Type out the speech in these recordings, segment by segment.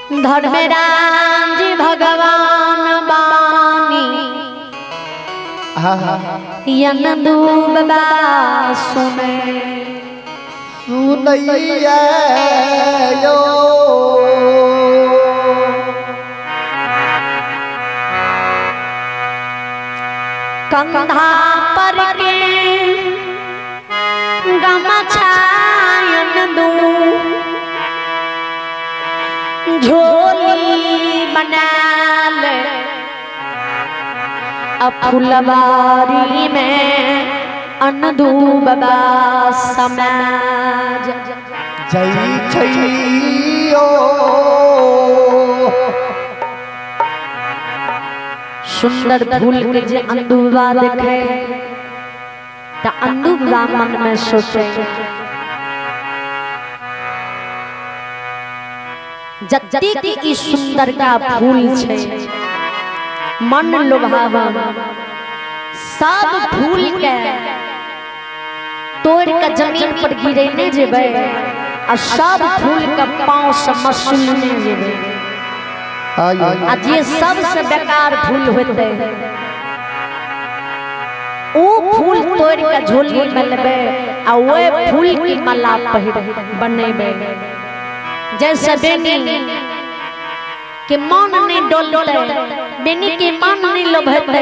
धर्मराज भगवान बानी यनदू बाबा सुने सुनैया यो। कंधा पर के गमछायन दू झोली बना ले, अब फुलवारी में अनदू बाबा समाज जय छैयो। सुंदर फूल के जे अंदुबा देखे त अंदुबा मन में सोचे, जत्ती की ई सुंदर का फूल छे मन लोभावा, सब फूल के तोड़ के जमीन पर गिरेने जेबै आ सब फूल के पाँव से मसूलने जेबै, आ जे सबसे बेकार फूल होते ऊ फूल तोड़ के झोली में लेबै आ ओए फूल की माला पहिर बनेबै। जैसे बेनी के मन नहीं डोलते, बेनी के मन नहीं लोभते,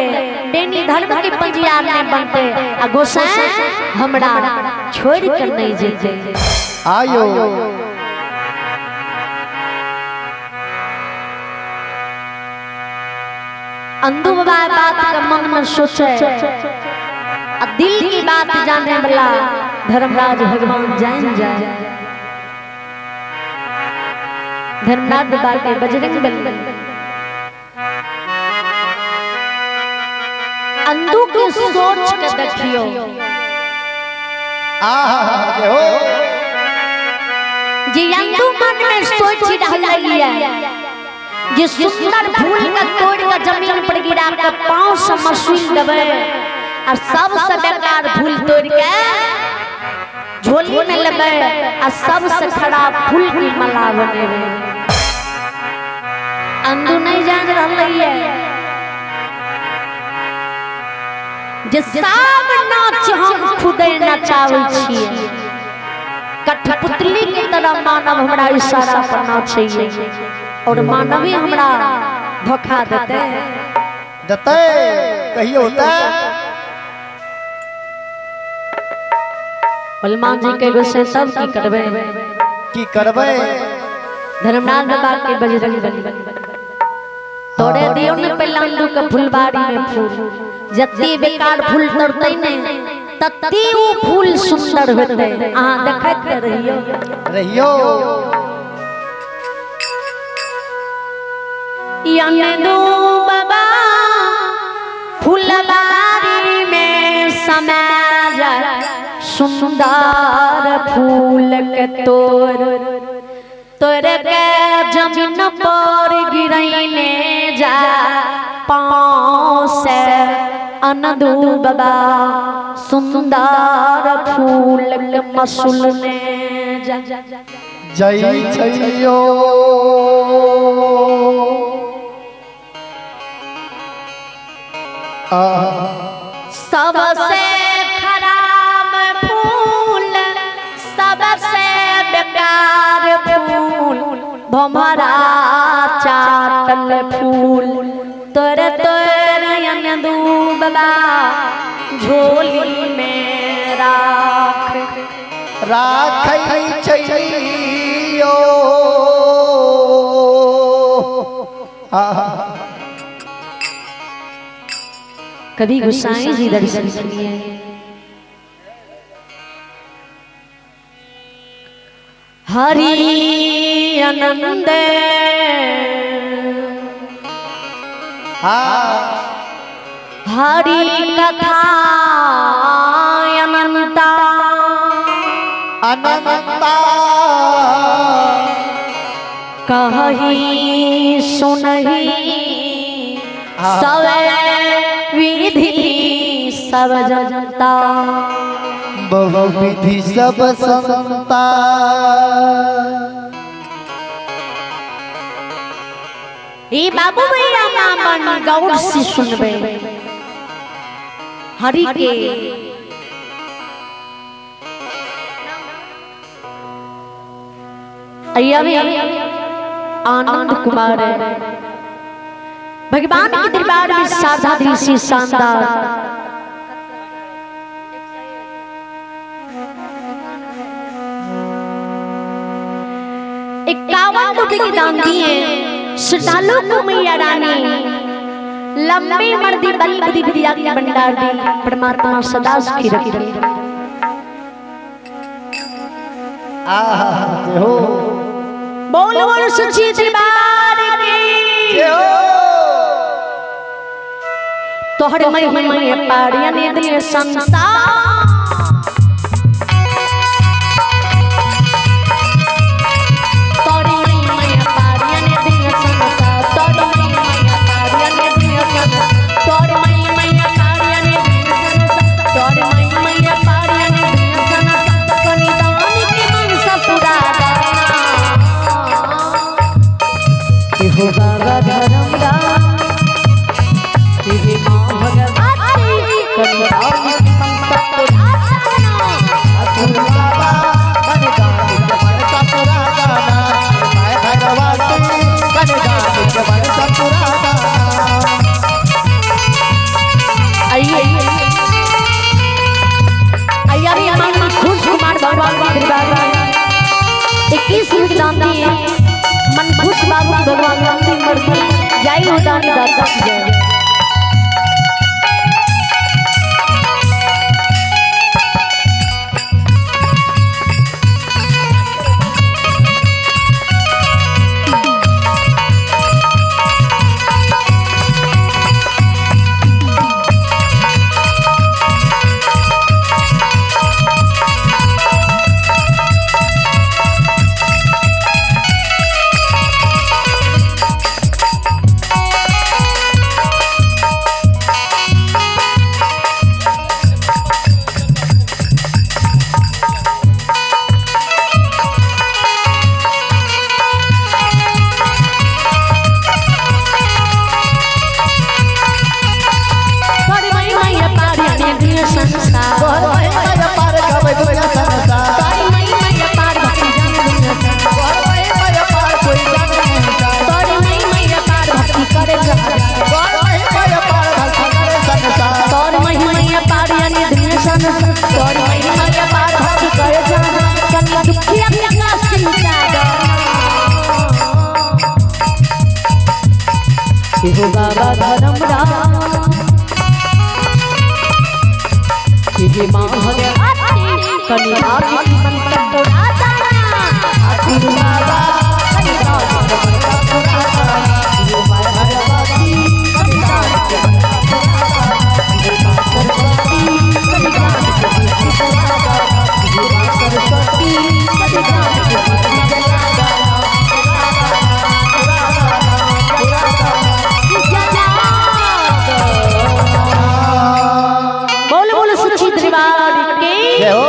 बेनी धर्म के पंजियार नहीं बनते, आ गोसाई हमरा छोड़ कर नहीं जेते। आयो अंदू बाबा बात का मन में सोचे आ दिल की बात जाने वाला धर्मराज भगवान जान जाए। धर्मराज बाबा के बजरंग बली अंदू के सोच के देखियो। आहा हो जी अंदू मन में सोच रहलै है जे सुंदर फूल का तोड़ के जमीन पर गिरा के पांव से मसूल देबै और सबसे बेकार फूल तोड़ के झोली में लेबै आ सबसे खराब फूल की माला बनेबै। अंदू नहीं जान रहलै है जे सब नाच हम खुदे नचाबै छियै, कठपुतली के तरह मानव हमरा इशारा पर नाचैए और मानवी हमरा धोखा देते देते कहियो होता। हनुमान जी के गुस्से सब की करबे की करबे। धर्मनाथ बाबा के बजरंग बली तोड़े दियो ने पहले के फुलबाड़ी में फूल, जत्ती बेकार फूल तोड़ते ने तत्ती ऊ फूल सुंदर होते। अहाँ देखैत रहियो रहियो। यनदू बाबा फुलबाड़ी में समा जाए सुंदर फूल के तोड़ तोड़ के जमीन पर गिरैने जा पाँव से अनदू बाबा सुंदर फूल के मसूलने जा। जय छैयो। सबसे खराब फूल सबसे बेकार फूल भमरा चाटल फूल तोर तोर अनदू बाबा झोली में राख राखै छैयो। कभी गोसाई जी दर्शन किए। हरि आनंद हरि कथा अनंता अनंता कही सुनही सब विधि सब जनता बहु विधि सब संता। ई बाबू भैया मामन गौर से सुनबे हरि के अभी आनंद कुमार भगवान के दरबार में साधा दृश्य शानदार 51 रुपए की दान दिए श्रद्धालु को मैया रानी लंबी मर्दी बल बुद्धि विद्या के भंडार दी परमात्मा सदा सुखी रखे। आहा जय हो। बोल बोल सच्ची दरबार की जय हो। तोहर महिमा पारिया ने दिल संसार बाबा धर्मराम 21 रुपये दान दिए मन खुश बाबू भगवान लंबी मर्जी जय हो दानी दाता की जय। बाबा धर्म राम बोल बोल सच्ची दरबार के जय हो।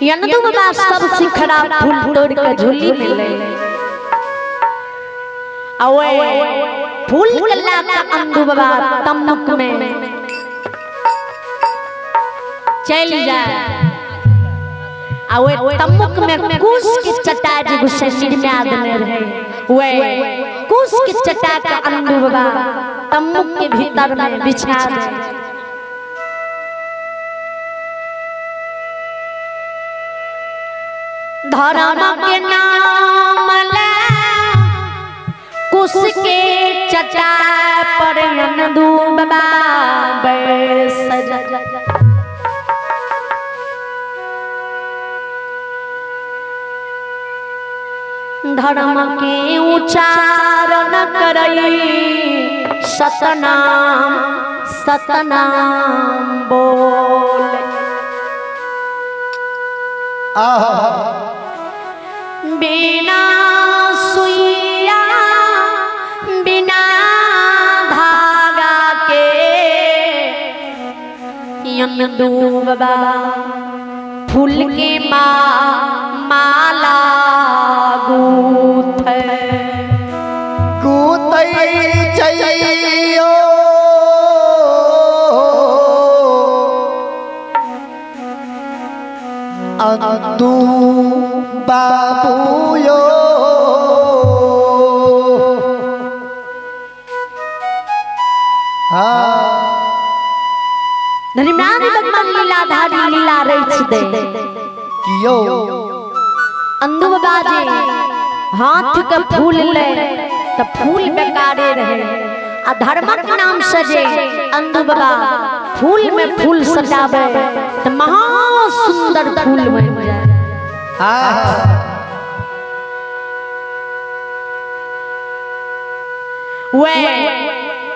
यंदु बाबा सबसे खराब फूल तोड़ के झोली में ले अवे फूल कल्ला का अंदु बाबा तमक में चल जाए अवे तमक में कुश के चटा जी गुस्से सिर में आदमी रहे वे कुश के चटा का अंदु बाबा तमक के भीतर में बिछा दे। धर्म के नाम ले कुश के चटा पर अंदु बाबा बैस जा। धर्म के उच्चारण करई सतनाम सतनाम बोल। आहा बिना सुइया बिना धागा के यंदु बाबा फूल के माला गूथे गूतै चैयो अंदू बाबू यो। धर्मराज भगवान लीलाधारी लीला रच दे कियो अंदू बाबा जी हाथ के फूल ले तो फूल बेकारे रहे आ धर्मक नाम सजे अंदू बाबा फूल में फूल सजावे तो महा सुंदर फूल बन जाए। वे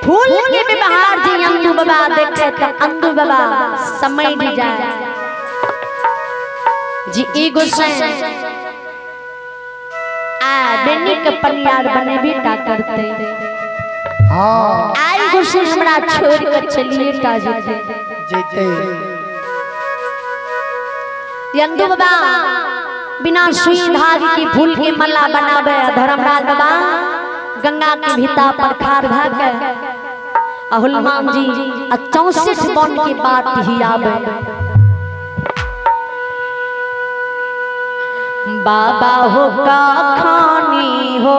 फूल के व्यवहार जी अंदू बाबा देखे तो अंदू बाबा समझ जाए जी ई गुस्से आ बेनी के परियार बने भी टा करते। हाँ आई गुस्से हमरा छोड़ के चलिए टा जेते जेते। अंदू बाबा बिना सुई धाग की फूल के माला बनावे धर्मराज बाबा गंगा के भीता पर खार भाग हनुमान जी 64 बन के बात ही आवे। बाबा हो का खानी हो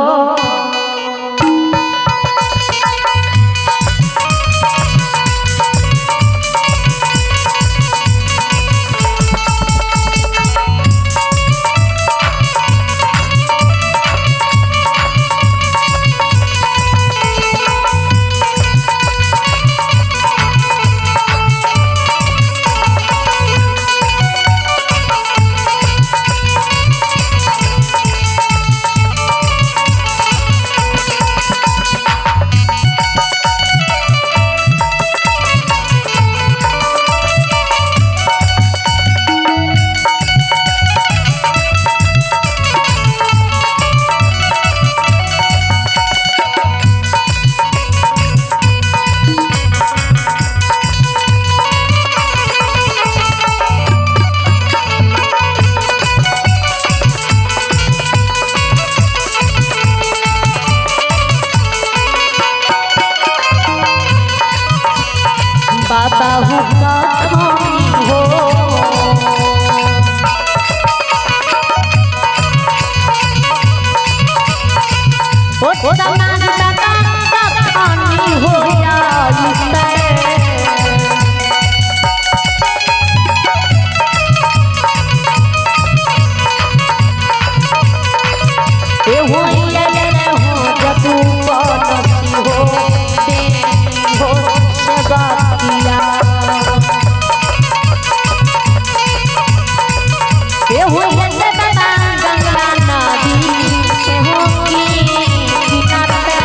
बाबा हो का खानी हो ओ तमार बाबा का खानी हो यार ए हो ये हो जतू पनसी हो बेनी हो सबकिया ए हो ये बाबा गंगा नदी से हो की किनारे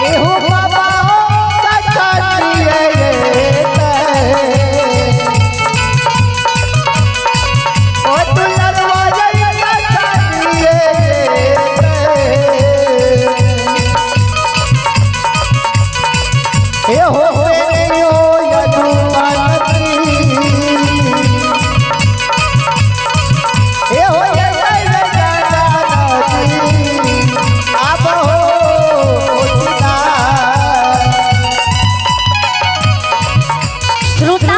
ए हो बाबा का काटिए ओ दुलरवा जय का काटिए ए हो बेनियो यदुपति ए हो जय जय गंगा नदी आप हो श्रोता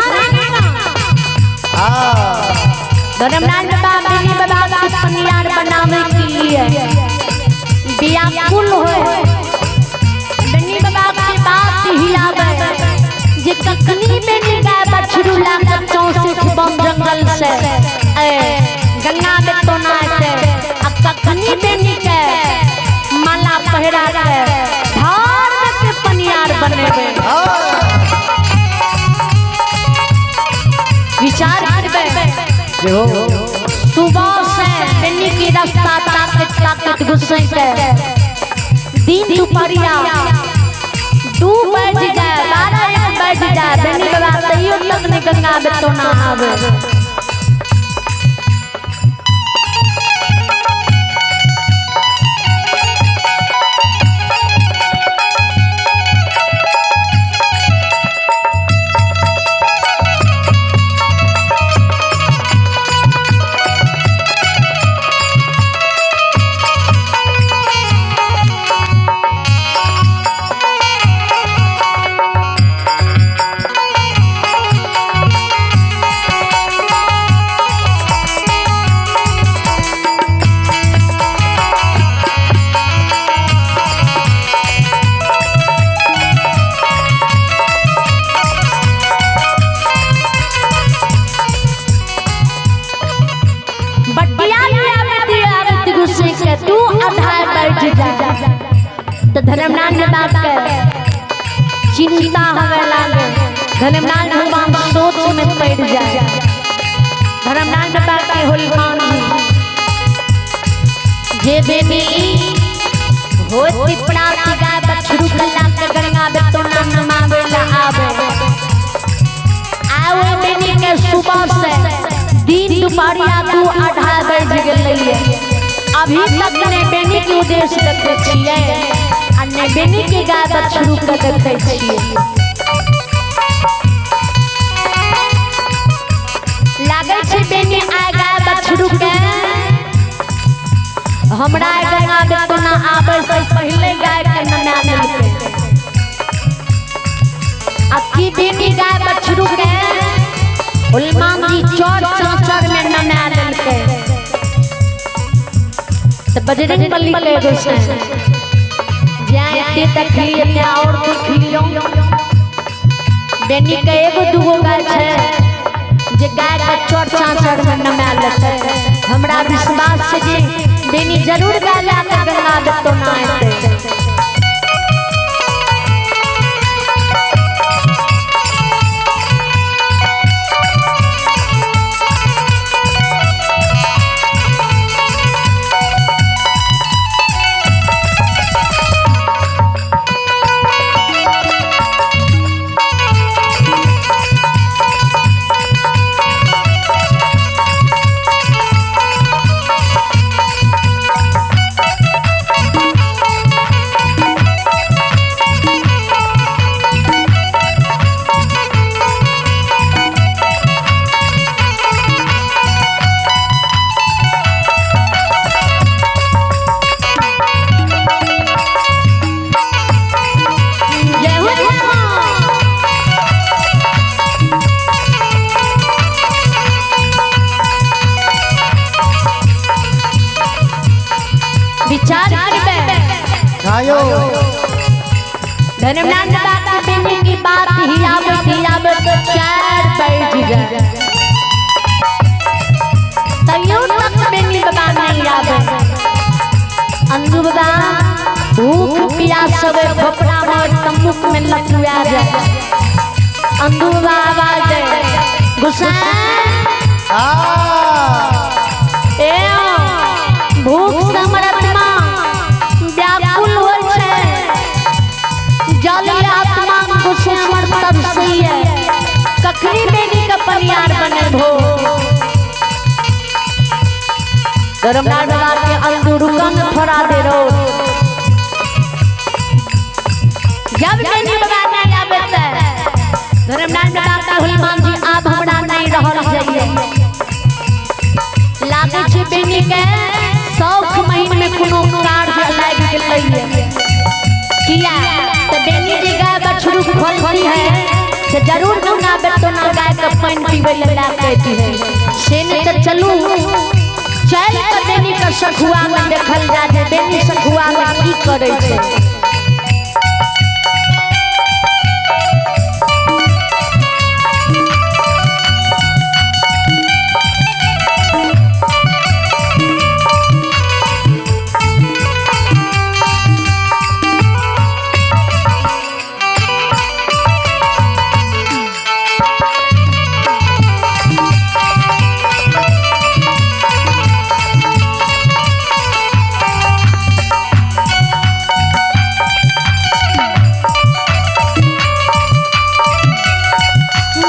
धर्मराज बाबा बेनी बाबा के पनियार बनावे के लिए व्याकुल हो बेनी बाबा के बात ही आवे जे कखनी बेनी गाय बछरू लाके 64 बम जंगल से ए गंगा में तोना के आ कखनी बेनी के माला पहिरा के धार में के पनियार बनेबे। विचार करबे सुबह से बेनी की रास्ता ताकत ताकत घुसे के दिन दुपहरिया 2 बज जाए 12 1 बज जाए बेनी बाबा तैयो तक नहीं गंगा में तो ना आवे। बाबा के चिंता होवे लागे। धर्मनाथ भगवान सोच में पड़ जाए। धर्मनाथ बाबा के हनुमान जी जे बेनी होती प्राप्ति गाय बछरू कला के गंगा बेतोना नमावेला आवे आवे बेनी के सुबह से दिन दुपहरिया 2-2.5 बज गेलैये, अभी तक ने बेनी के उद्देश्य देखे छियै आ ने बेनी के गाय बछरू के देखे छियै। लागै छै बेनी आय गाय बछरू के हमरा गंगा बेतोना आबै से पहले गाय के नना लेलकै। आ की बेनी गाय बछरू के हनुमान जी चौर चाचर में नना लेलकै। तो बजरंग बली के गोसाई जाए तक लिये और देख लियो बेनी के एगो दूगो गाय छै जे गाय के चौर चाचर में नमा लेतै। हमरा विश्वास छै जे बेनी जरूर गाय लए के गंगा बेतोना एतै। जय हो जय हो। विचार करबे आयो धर्मनाथ बाबा के बेनी की बात ही आवे तो 4 बज गए, तैयो तक बेनी बाबा नहीं आवे। अंजू बाबा भूख प्यास सब खोपड़ा में तमुक में लटुआ जाए। अंजू बाबा आवाज दे गुसाई ए भूख से हमर आत्मा व्याकुल होइ छै, जल आत्मा गुस्सा हमर तरसैये, कखनी बेनी के पनियार बनेबो। धर्मनाथ बाबा के अंदर रुकन थोड़ा देर जब बेनी बाबा नहीं आवे त धर्मनाथ बाबा के हनुमान जी आब हमरा नहीं रहल जाइए। लागे छै बेनी के शौख महीन में कोनो कार्य लागि गेलैये, किया त बेनी जी गाय बछरू खोलती है तो जरूर गंगा बेतोना गाय के पानि पीबै ले लए के अयती है। से नहीं त चलू चल के बेनी के सखुआ में देखल जा जे बेनी सखुआ में की करै छै।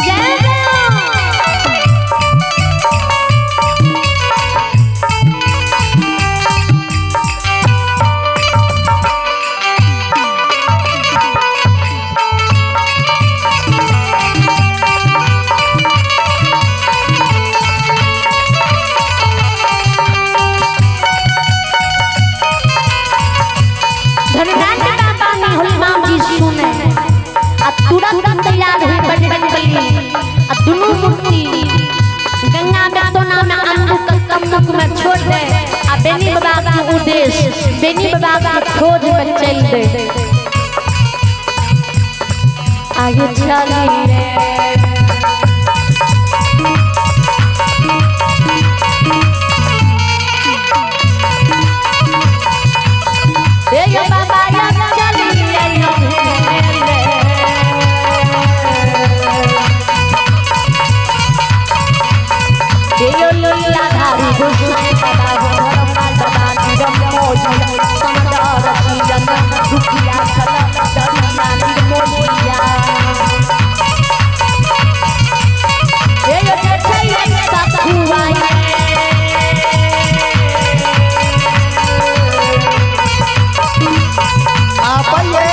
जय जय। धर्मनाथ बाबा ने हनुमान जी सुने आ तुरंत तैयार हुई बजरंग बली आ दुनू मूर्ति गंगा बेतोना में अंडू के कमुक में छोड़ दे आ बेनी बाबा के उद्देश्य बेनी बाबा के खोज में चल दे। आगे चली रे ए यो बाबा या चली रे यो आप आइए।